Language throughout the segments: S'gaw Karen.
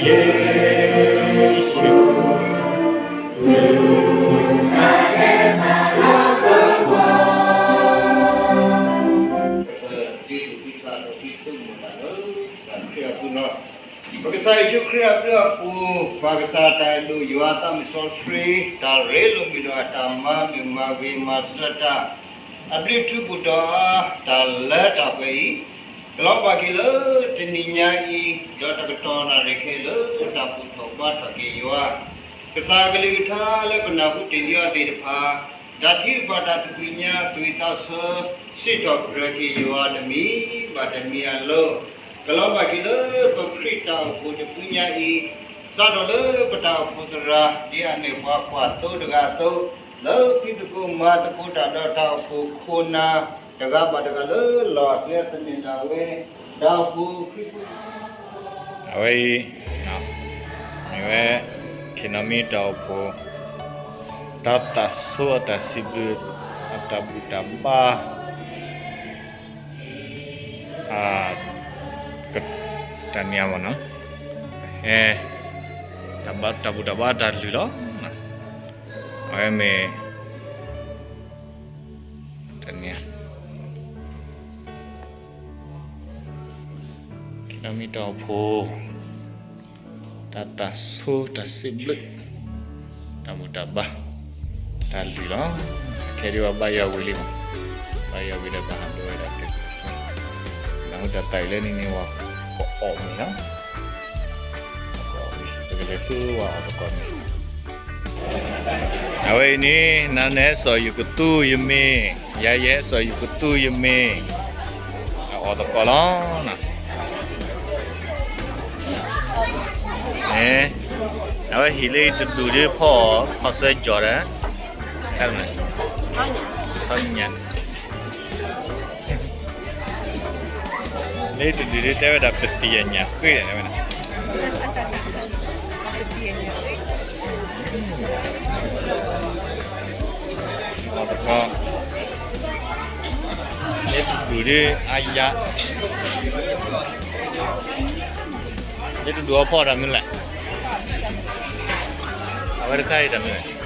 ယ့ၣ်ၡူး ပကစၢ်ယ့ၣ်ၡူးခရံာ်အဘျုးအဖှိၣ်, ပှၤကစၢ်တၢ်အဲၣ်ဒိၣ်ယွၤအသးမုၢ်စီဆှံ, တၢ်ရ့လိာ်မုာ်ဒီးအတၢ်မၤမုာ်မၤဂ့ၤမၤစၢၤတၢ်, အဘျုးထူးပူၤဒီးအါ တၢ်လၢတၢ်ပှဲၤအံၤ, ကလီၤဘၣ်က့ၤလၢတနံၤညါအံၤ, ဒီးတကတီၢ်နၣ်ရံၣ်ခဲအံၤလၢတၢ်ဘူၣ်ထီၣ်ဘါထီၣ်က့ၤယွၤ, ကစၢ်အကလုၢ်ကထါလၢပနၢ်ဟူတ့ၢ်လံအီၤသ့ၣ်တဖၣ်, တၢ်ထုကဖၣ်တၢ်သးခုကစီၣ် သွံၣ်သးဆၢ စံးထီၣ်ပတြၢၤက့ၤယွၤတမံၤဘၣ်တမံၤအလိၤ, ကလီၤဘၣ်က့ၤလၢပခရံာ်တၢ်အိၣ်ဖှိၣ်တဖုညါအံၤ, စးထီၣ်လၢပတၢ်အိၣ်ဖှိၣ်သရၣ် ဒ်အမ့ၢ်ပှၤကွၢ်သိတဂၤအသိး, လၢသုသကိးမၤသကိးတၢ်ဒီးတၢ်အိၣ်ဖှိၣ်ခိၣ်နၢ် တဂၤဘၣ်တဂၤလၢလီၢ်အကျဲသန့ၤဒၣ်ဝဲ, တၢ်အိၣ်ဖှိၣ်ခရံာ်ဖိ အဝဲအံၤ မ့ၢ်ဝဲ ခ့နီမံတၢ်အိၣ်ဖှိၣ် တၢ်သးဆိအတၢ်စံးဘျုး အတၢ်ဘူၣ်တၢ်ဘါ တၢ်န့ၣ်မ့ၢ်နီၤ, ဟဲ တၢ်ဘူၣ်တၢ်ဘါတၢ်လုၢ်လီၤ, အဝဲမ့ၢ် တၢ်န့ၣ် ခ့နီမံတၢ်အိၣ်ဖှိၣ် တၢ်သးဆိတၢ်စံးဘျုး တၢ်ဘူၣ်တၢ်ဘါ တၢ်လုၢ်လီၤ, ခဲဒုးဘၣ်ယွၤဝံၤလံမး, ဘၣ်ယွၤဝံၤဒီးဘၣ်ဟးဒိဝဲဒၣ် တၢ်ဃူတၢ်ဖိးလၢနံၤန့ၣ်ဝဲ ကအီၣ်မ့ၤလီၤ, ပကလဲၤဆူဝဲအီၣ်သကိးန့ၣ် အဝဲအံၤန့ၣ် နၤနဟဲစိာ်ယကသူယမ့ၤ, ယၤယဟဲစိာ်ယကသူယမ့ၤ, အအီၣ်သကိးလီၤ. အဝဲဟံၣ်လၢတဒူၣ်ဒ်ဖီအီၤ ခီဆၢကၠီၤဒီး ဆီညၣ် လၢတဒူၣ်ဒ်တဲဝဲဒၣ်ပသံၣ်အညၣ်ဃ့န့ၣ်ဝဲန့ၣ် အီၣ်တကီ, လၢတဒူၣ်ဒ်အါယၤ, လၢတဒူၣ်အဖီတၢ်မနုၤလဲၣ်, အဝဲတခါအံၤတၢ်မနုၤလဲၣ်.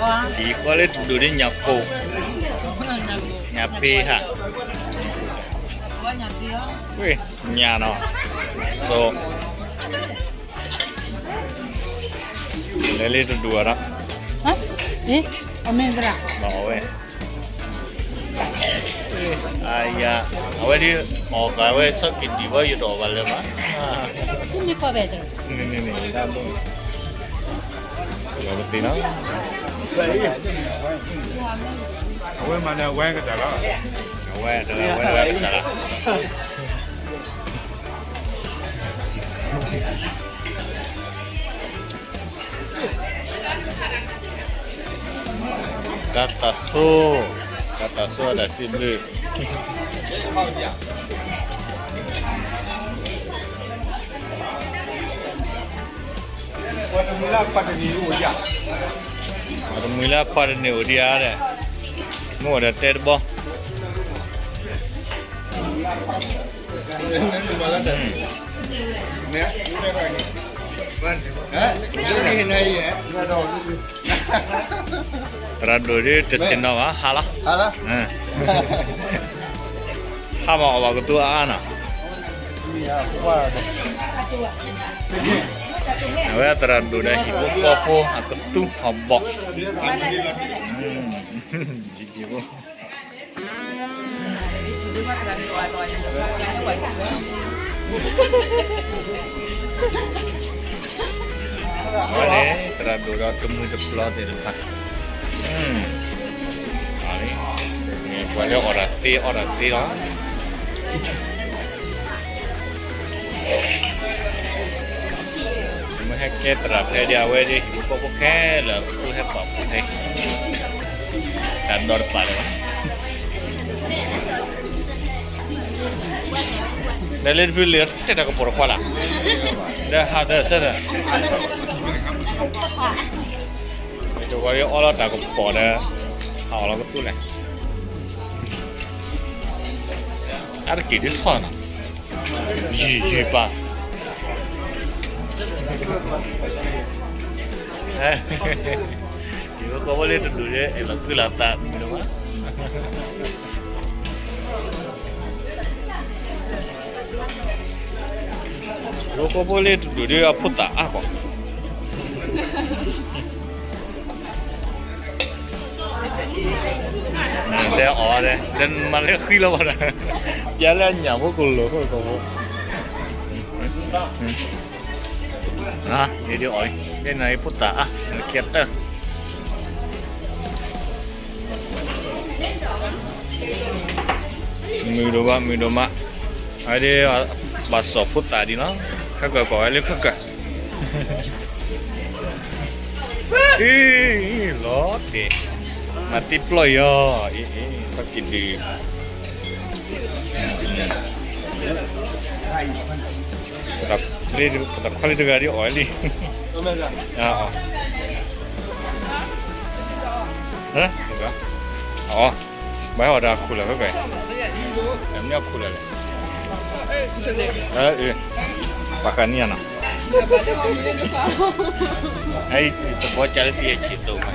အံၤဃီလၢတဒူၣ်ဒ်ညၣ်ကိၣ်, ညၣ်ဖ့ဟး, ဝ့ၢ်ညၣ်နီၤ, လဲၤလၢတဒူၣ်အီၤဒီး, အမ့ၢ်သရၣ်, အဝဲ အယၤ, အဝဲဒ်အီၣ်ကးဝဲဆီက့ၤဒံးဝဲ ယတအီၣ်ဘၣ်လၢၤဘၣ်, န့ၣ်န့ၣ်န့ၣ် တၢ်လိၣ်, ယီၤပသ့နီၤ, အဝဲမၤန့ၣ် အဝဲကစၢ်လီၤ, အဝဲတဂၤဝဲတဂၤကစၢ်လီၤ. တၢ်သးဆိ, တၢ်သးဆိအတၢ်စံးဘျုး, ပှၤတမှံၤလၢအခွါတန့ၢ်အိၣ်ဒံးဧါဒီး, မ့ၢ်အိၣ်ဒီးတဲတဘီ သရၣ်ဒိၣ်ဒ်တဆ့ၣ်နီၤဘၣ် ဟါလီၤ, ဟါမးအီၣ်ဘၣ်ကသူအါအါနီၤ, အဝဲသရၣ်ဒိၣ်ဒီးဟံၣ်ဖိဃီဖိအကသူဟီၣ်ဘီၣ်, အဝဲန့ၣ် သရၣ်ဒိၣ်ဒီးတမုာ်တပျီသ့ၣ်တဖၣ်, ပှၤလၢအီၣ်တၢ်သ့အီၣ်တၢ်သ့လီၤ. မ့ၢ်ဟဲကဲသရၣ်ဖဲဒ်အဝဲဒ် ဟံၣ်ဖိဃီဖိခဲလၢာ် အသူဟဲပာ်ဖှိၣ်ဖဲ ဒီးတပာ်လၢၤဘၣ်, ဒီးလၢတဖုလၢတဲတၢ်ကပီၤတခွါလၢ်, ဒီးဟးဒီးဆၢဒီး, မ့ၢ်တဝီဒီးအီလီၤတၢ်ကပီၤဒီး, ဟးအီလီၤကသူလဲၣ်, အါတက့ၢ်ဒ်ဆီၣ်နီၤ, ယံာ်ယံာ်ပၢ် ယကီၢ်ဖိလၢတဒူၣ်ဒီးအဲၣ်လီၤကွံလီၤသးမုာ်လီၤဘၣ်, ယကီၢ်ဖိလၢတဒူၣ်ဒီးအဖိသၣ်အါကီး, တဲအီၤဒဲး ဒီးမၤလၢဃံလီၤဘၣ်ဒီး, ပျဲလၢအညၣ်ဖိကလိၤဖိကီၢ်ဖိ, န့ၣ်ဒ်အီၤ, တဲနၤအံၤဖိသၣ်အါ, နကဲတၢ် မုာ်ဒိၣ်မး မုာ်ဒိၣ်မး, အဝဲဒၣ် ဘၣ်စီၣ်ဖိသၣ်ဒံးလီၤ, ခဲကၢၢ်ကီၢ်ဝဲလၢခဲကၢၢ်, အ့ လီၤတဲာ်, မၤတ့ပျီၢ်အံၤ, အ့ အ့ သီက့ၤဒုး ပတၢ်ခွါလံတဂၤဒ်အီၤလံ, အီ ဘၣ်ဟဲအီၣ်တၢ်ခူၣ်လၢာ်ဖဲကွဲၢ်, မ့ၢ်အီၣ်ခူၣ်လၢာ်လဲၣ်, ပှၤဃးနံၣ်အနီၤ, သဘီကၢ်လၢတံၤအစ့ၣ်သိးမး,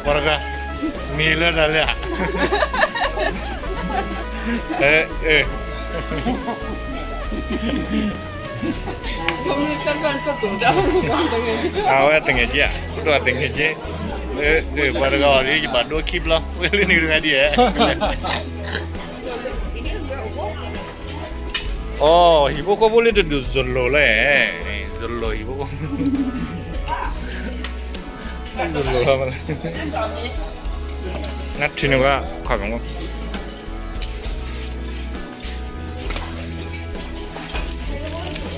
ပှၤတဂၤ မ့ၢ်လၢတၢ်လဲၣ်ဧါ, အဝဲတငဲးက့ဧါ, ပှၤတဂၤအီၤဒ်ယဘၣ်ဒိခံဘျီ ဝဲလၢနုၤတဂၤဒ်ဧါ, အိ ဟံၣ်ဖိဃီဖိလၢတဒူၣ် ယလိၤလၢ, ယလိၤဟံၣ်ဖိဃီဖိ, ယလိၤလီၤ, နထံၣ်န့ၣ်ဝဲ ခီပညီ ပျီၤ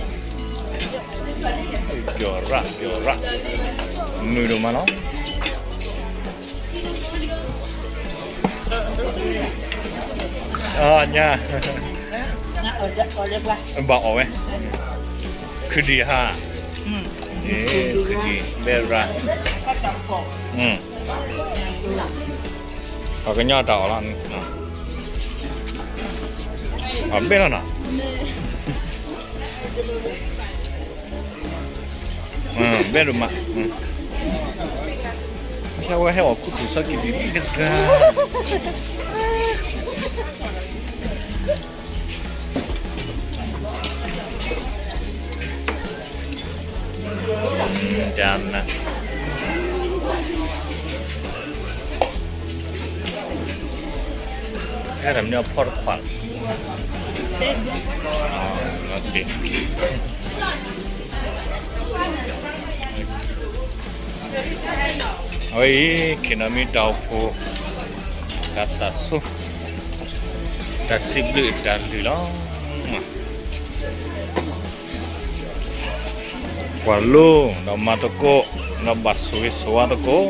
ရၣ် ပျီၤရၣ်, မုာ်ဒိၣ်မးလီၤ, အညါ, ဘၣ်အီၣ်ဝဲ, ခုဒံးဟါ, ခုဒံး ဘဲရၣ်, ပှၤကညီတၢ်အီၣ်လီၤ, အီၣ်ဘဲလီၤနီၤ, ဘဲဒိၣ်မး, ဖဲဝဲဟဲအီၣ်ခူသူၣ်စီကံဒံးတဂၤ တၢ်နး, အဲၣ်ဒိးမ့ၢ်အဖီတခွးလီၤ, အဝဲအံၤ ခ့ၣ်နီၤမံတၢ်အိၣ်ဖှိၣ် တၢ်သးဆိ တၢ်စံးဘျုးတၢ်လုၢ်လီၤ. ကွၢ်လိ ဒီးမၤသကိး ဒီးဘၣ်ဆိၣ်ဂ့ၤဆိၣ်ဝါသကိး,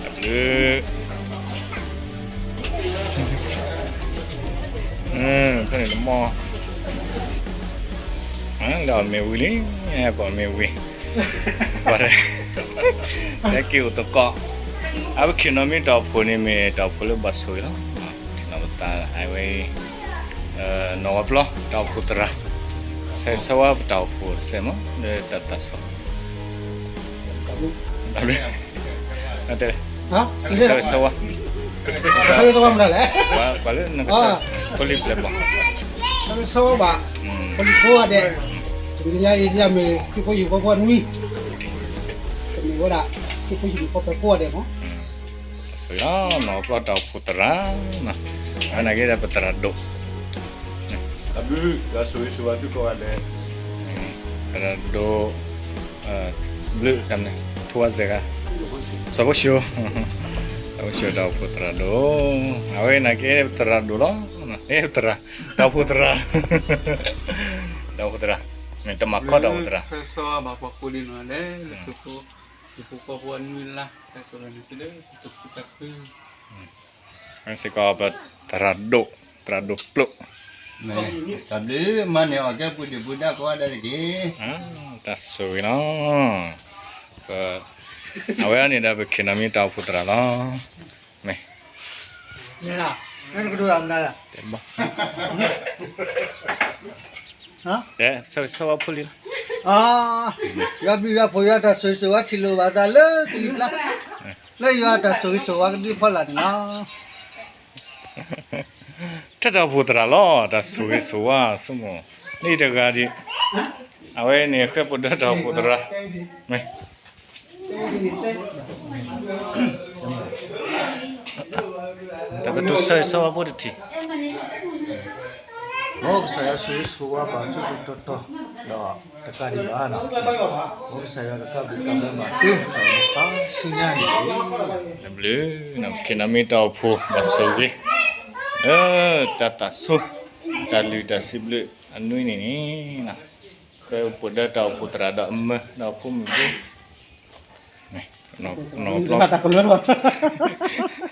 တၢ်ဘျုး ဖဲန့ၣ်တမီၢ် လၢအီၣ်မ့ၤဝံၤလံ, ပအီၣ်မ့ၤဝံၤ, ပှၤတဲ က့ၤအိၣ်သကိး, အဝဲခ့ၣ်နီၤမံတၢ်အိၣ်ဖှိၣ်န့ၣ်မ့ၢ်တၢ်အိၣ်ဖှိၣ်လၢဘၣ်ဆိၣ်ဂ့ၤလီၤ. နီၢ်ပသးအဝဲ နီၢ်ဝဲပျီ တၢ်အိၣ်ဖှိၣ်သရၣ်, ဆၢဂ့ၤဆၢဝါပတၢ်အိၣ်ဖှိၣ်တစဲးမး လၢတၢ်သးဆိ တၢ်ဘျုး ဆၢဂ့ၤဆၢဝါ, ဆၢဂ့ၤဆၢဝါမနုၤလဲၣ်, ပှၤလၢနကစၢ်ဖိလံၤပျဲၢ်ဘီၣ်, ဆၢဂ့ၤဆၢဝါဘၣ်, ဖိလံၤဖိဂၤဒဲး, တနံၤညါအံၤဒ်အမ့ၢ် ခရံာ်ဖိဟံၣ်ဖိဃီဖိနွံ, တမ့ၢ်ဝဲဒၣ် ခရံာ်ဖိဟံၣ်ဖိဃီဖိကိးဂၤဒဲးမး နီၢ်ပျီတၢ်အိၣ်ဖှိၣ်သရၣ်, အနာ်က့ဒီးပသရၣ်ဒိၣ်, သရၣ်ဒိၣ်, ဘျုးတၢ်မနုၤ, ထိဝါစဲဂၤ, စီၤဖိၡိ, စီၤဖိၡိတၢ်အိၣ်ဖှိၣ်သရၣ်ဒိၣ်, အဝဲနာ်က့ပသရၣ်ဒိၣ်လီၤ, သရၣ်, တၢ်အိၣ်ဖှိၣ်သရၣ်, တၢ်အိၣ်ဖှိၣ်သရၣ်, မ့ၢ်တမၤခီတၢ်အိၣ်ဖှိၣ်သရၣ်, ဆၢဂ့ၤဆၢဝါဘၣ်ပှၤကိးဒံနီၢ်ဂၤဒဲးလၢသုးခိၣ် ဖိကီၢ်ဖိအနွံလါ တၢ်ကရၢနုာ်တုၤလၢတၢ်ဖုတၢ်ဖု စ့ၢ်ကီးပသရၣ်ဒိၣ် သရၣ်ဒိၣ်ပျိၣ် တၢ်ဘျုးမၤန့ၢ်အီၣ်ကဲပူၤဒံးပူၤဒၣ်ကိးဂၤဒဲးတက့ၢ်. တၢ်ဆိၣ်ဂ့ၤလီၤ. အဝဲအံၤန့ၣ်ဒီးပခ့ၣ်နီၤမ့ၢ်တၢ်အိၣ်ဖှိၣ်သရၣ်လီၤ. မ့ၢ် မ့ၢ်လီၤ မ့ၢ်တကတိၤတၢ်မနုၤလဲၣ် တဲ ဆၢဂ့ၤဆၢဝါဖိလံလီၤ. ယွၤဘျုးယွၤဖှိၣ် ယွၤတၢ်ဆိၣ်ဂ့ၤဆိၣ်ဝါထံၣ်လိာ်ဘၣ်သးလၢကလံၤကျါ လၢယွၤတၢ်ဆိၣ်ဂ့ၤဆိၣ်ဝါကဒုဖီလာ်န့ၣ်လီၤ. ထဲတၢ်အိၣ်ဖှိၣ်သရၣ်လီၤ တၢ်ဆိၣ်ဂ့ၤဆိၣ်ဝါဆိကမိၣ် န့ၣ်တဂၤဒံး အဝဲန့ၣ်ဃဲပူၤဒၢတၢ်အိၣ်ဖှိၣ်သရၣ် မ့ၢ် တၢ်ကတိၤဆၢဂ့ၤဆၢဝါဖိတထံၣ် မ်ကစၢ်ယွၤဆိၣ်ဂ့ၤဆိၣ်ဝါဘၣ်ထူထူတီတီ ဒီးတကးဒံးဘၣ်နီၤ မ်ကစၢ်ယွၤကကးဘျုးကးဖှိၣ်ဘၣ်သု ဒီးမုာ်ဖးဆူညါန့ၣ်တက့ၢ်. တၢ်ဘျုး ပခ့ၣ်နီၤမ့ၢ်တၢ်အိၣ်ဖှိၣ် ဘၣ်ဆိၣ်ဂ့ၤ လၢတၢ်သးဆူ တၢ်လုၢ်တၢ်စံးဘျုးအနွံန့ၣ်န့ၣ် ဃဲပူၤဒၢတၢ်အိၣ်ဖှိၣ်သရၣ်ဒီးအမၢဒီးအဖိမုၣ်ဖိ တၢ်ကလၢလီၤ